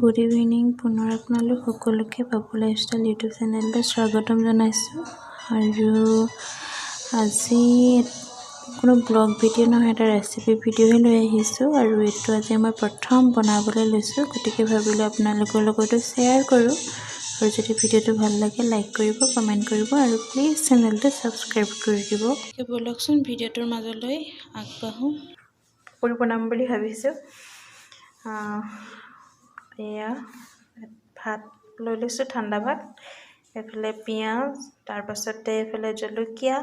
Good evening, পুনৰ আপোনালোক সকলোকে বাবু লাইফষ্টাইল ইউটিউব চেনেললৈ স্বাগতম জনাইছোঁ। আৰু আজি কোনো ব্লগ ভিডিঅ' নহয়, এটা ৰেচিপি ভিডিঅ'হে লৈ আহিছোঁ। আৰু এইটো আজি মই প্ৰথম বনাবলৈ লৈছোঁ, গতিকে ভাবিলোঁ আপোনালোকৰ লগতো শ্বেয়াৰ কৰোঁ। আৰু যদি ভিডিঅ'টো ভাল লাগে, লাইক কৰিব, কমেণ্ট কৰিব আৰু প্লিজ চেনেলটো ছাবস্ক্ৰাইব কৰি দিব। ব'লকচোন, ভিডিঅ'টোৰ মাজলৈ আগবাঢ়োঁ। পকৰি বনাম বুলি ভাবিছোঁ। এয়া ভাত লৈ লৈছোঁ, ঠাণ্ডা ভাত। এইফালে পিঁয়াজ, তাৰপাছতে এইফালে জলকীয়া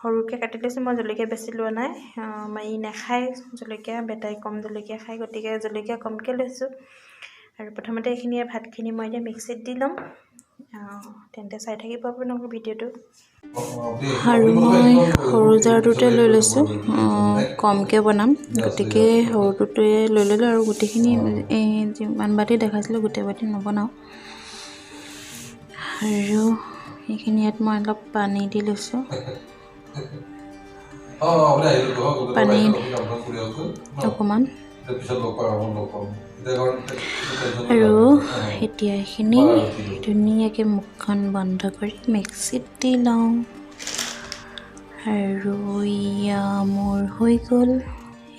সৰুকৈ কাটি লৈছোঁ। মই জলকীয়া বেছি লোৱা নাই, ই নাখায় জলকীয়া, বেটাই কম জলকীয়া খায়, গতিকে জলকীয়া কমকৈ লৈছোঁ। আৰু প্ৰথমতে এইখিনিয়ে ভাতখিনি মই এতিয়া মিক্সিত দি ল'ম। তেন্তে চাই থাকিব আপোনালোকৰ ভিডিঅ'টো। আৰু মই সৰু জাৰটোতে লৈ লৈছোঁ, কমকৈ বনাম, গতিকে সৰুটোতে লৈ ল'লোঁ। আৰু গোটেইখিনি এই যিমান বাতি দেখাইছিলোঁ, গোটেই বাতি নবনাওঁ। আৰু এইখিনি ইয়াত মই অলপ পানী দি লৈছোঁ, পানী অকণমান। আৰু এতিয়া এইখিনি ধুনীয়াকৈ মুখখন বন্ধ কৰি মিক্সিত দি লওঁ। আৰু এয়া মোৰ হৈ গ'ল।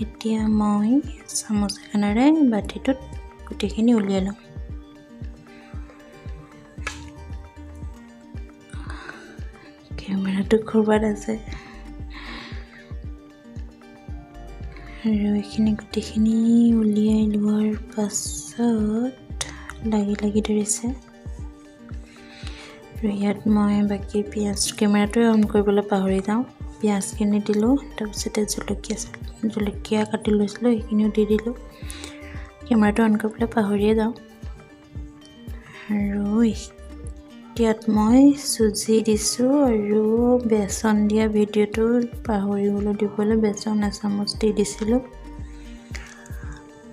এতিয়া মই চামুচ এখনেৰে বাতিটোত গোটেইখিনি উলিয়াই ল'ম। কেমেৰাটো ক'ৰবাত আছে। আৰু এইখিনি গোটেইখিনি উলিয়াই লোৱাৰ পাছত লাগি লাগি ধৰিছে। আৰু ইয়াত মই বাকী পিঁয়াজ, কেমেৰাটোৱে অন কৰিবলৈ পাহৰি যাওঁ, পিঁয়াজখিনি দিলোঁ। তাৰপিছতে জলকীয়া জলকীয়া কাটি লৈছিলোঁ, সেইখিনিও দি দিলোঁ। কেমেৰাটো অন কৰিবলৈ পাহৰিয়ে যাওঁ। আৰু ইয়াত মই চুজি দিছোঁ। আৰু বেচন দিয়া ভিডিঅ'টো পাহৰি গ'লোঁ দিবলৈ, বেচন এচামুচ দি দিছিলোঁ।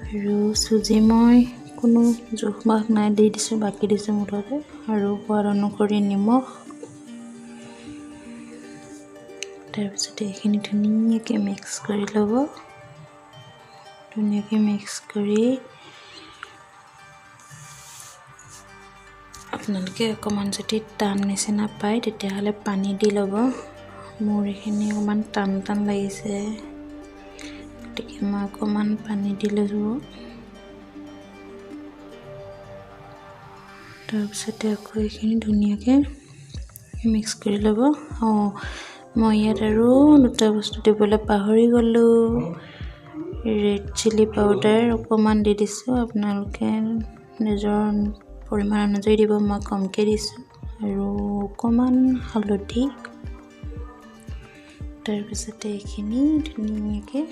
আৰু চুজি মই কোনো জোখ মাখ নাই, দি দিছোঁ, বাকী দিছোঁ মুঠতে। আৰু সোৱাদ অনুসৰি নিমখ। তাৰপিছতে এইখিনি ধুনীয়াকৈ মিক্স কৰি ল'ব। ধুনীয়াকৈ মিক্স কৰি আপোনালোকে অকণমান যদি টান নিচিনা পায়, তেতিয়াহ'লে পানী দি ল'ব। মোৰ এইখিনি অকণমান টান টান লাগিছে, গতিকে মই অকণমান পানী দি লৈছোঁ। তাৰপিছতে আকৌ এইখিনি ধুনীয়াকৈ মিক্স কৰি ল'ব। অঁ, মই ইয়াত আৰু দুটা বস্তু দিবলৈ পাহৰি গ'লোঁ। ৰেড চিলি পাউডাৰ অকণমান দি দিছোঁ, আপোনালোকে নিজৰ পৰিমাণ অনুযায়ী দিব, মই কমকৈ দিছোঁ। আৰু অকণমান হালধি। তাৰপিছতে এইখিনি ধুনীয়াকৈ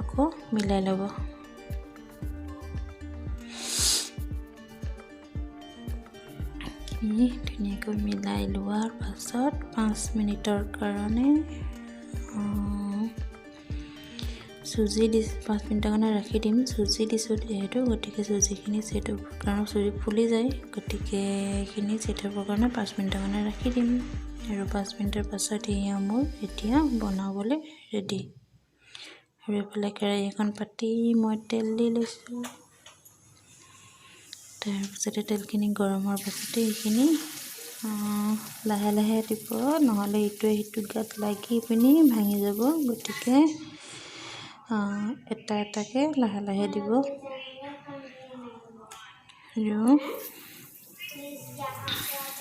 আকৌ মিলাই ল'ব। এইখিনি ধুনীয়াকৈ মিলাই লোৱাৰ পাছত 5 মিনিটৰ কাৰণে চুজি দি 5 মিনিটৰ কাৰণে ৰাখি দিম। চুজি দিছোঁ যিহেতু, গতিকে চুজিখিনি চেট হ'ব, কাৰণ চুজি ফুলি যায়। গতিকে এইখিনি চেট হ'বৰ কাৰণে 5 মিনিটৰ কাৰণে ৰাখি দিম। আৰু 5 মিনিটৰ পাছত এয়া মোৰ এতিয়া বনাবলৈ ৰেডি। আৰু এইফালে কেৰাহী এখন পাতি মই তেল দি লৈছোঁ। তাৰপিছতে তেলখিনি গৰম হোৱাৰ পাছতে এইখিনি লাহে লাহে দিব, নহ'লে ইটোৱে সিটো গাত লাগি পিনি ভাঙি যাব। গতিকে এটা এটাকৈ লাহে লাহে দিব। আৰু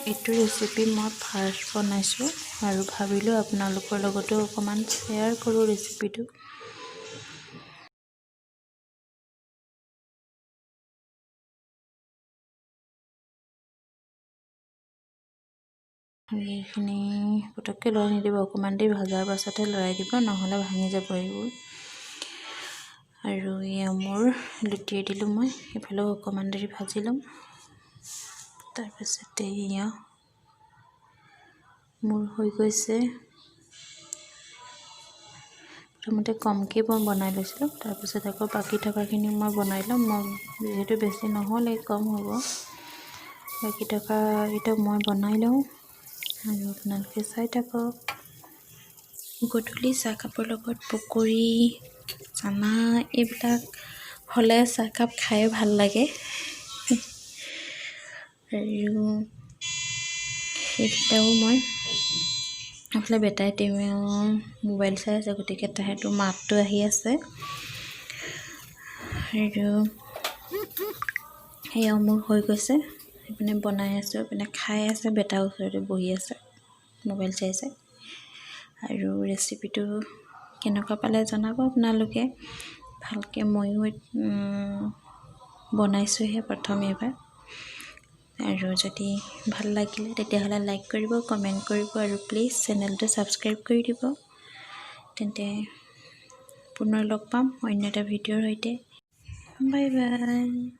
এইটো ৰেচিপি মই ফাৰ্ষ্ট বনাইছোঁ আৰু ভাবিলোঁ আপোনালোকৰ লগতো অকণমান শ্বেয়াৰ কৰোঁ ৰেচিপিটো। এইখিনি পটককৈ লৰাই নিদিব, অকণমান দেৰি ভজাৰ পাছতহে লৰাই দিব, নহ'লে ভাঙি যাব এইবোৰ। আৰু এয়া মোৰ লুটিয়াই দিলোঁ মই, এইফালেও অকণমান দেৰি ভাজি ল'ম। তাৰপিছতে এয়া মোৰ হৈ গৈছে। প্ৰথমতে কমকৈ মই বনাই লৈছিলোঁ, তাৰপিছত আকৌ বাকী থকাখিনি মই বনাই ল'ম। মই যিহেতু বেছি নহ'লে কম হ'ব, বাকী থকাকেইটা মই বনাই লওঁ আৰু আপোনালোকে চাই থাকক। গধূলি চাহকাপৰ লগত পকৰি, চানা এইবিলাক হ'লে চাহকাপ খায়ো ভাল লাগে। আৰু সেইকেইটাও মই এইফালে বেটাই মোবাইল চাই আছে, গতিকে তাহাঁতৰ মাতটো আহি আছে। আৰু সেয়াও মোৰ হৈ গৈছে। সেইপিনে বনাই আছোঁ, এইপিনে খাই আছে। বেটা ওচৰতে বহি আছে, মোবাইল চাই চাই। আৰু ৰেচিপিটো কেনেকুৱা পালে জনাব আপোনালোকে ভালকৈ। ময়ো বনাইছোঁহে প্ৰথম এইবাৰ। আৰু যদি ভাল লাগিলে, তেতিয়াহ'লে লাইক কৰিব, কমেণ্ট কৰিব আৰু প্লিজ চেনেলটো ছাবস্ক্ৰাইব কৰি দিব। তেন্তে পুনৰ লগ পাম অন্য এটা ভিডিঅ'ৰ সৈতে। Bye bye.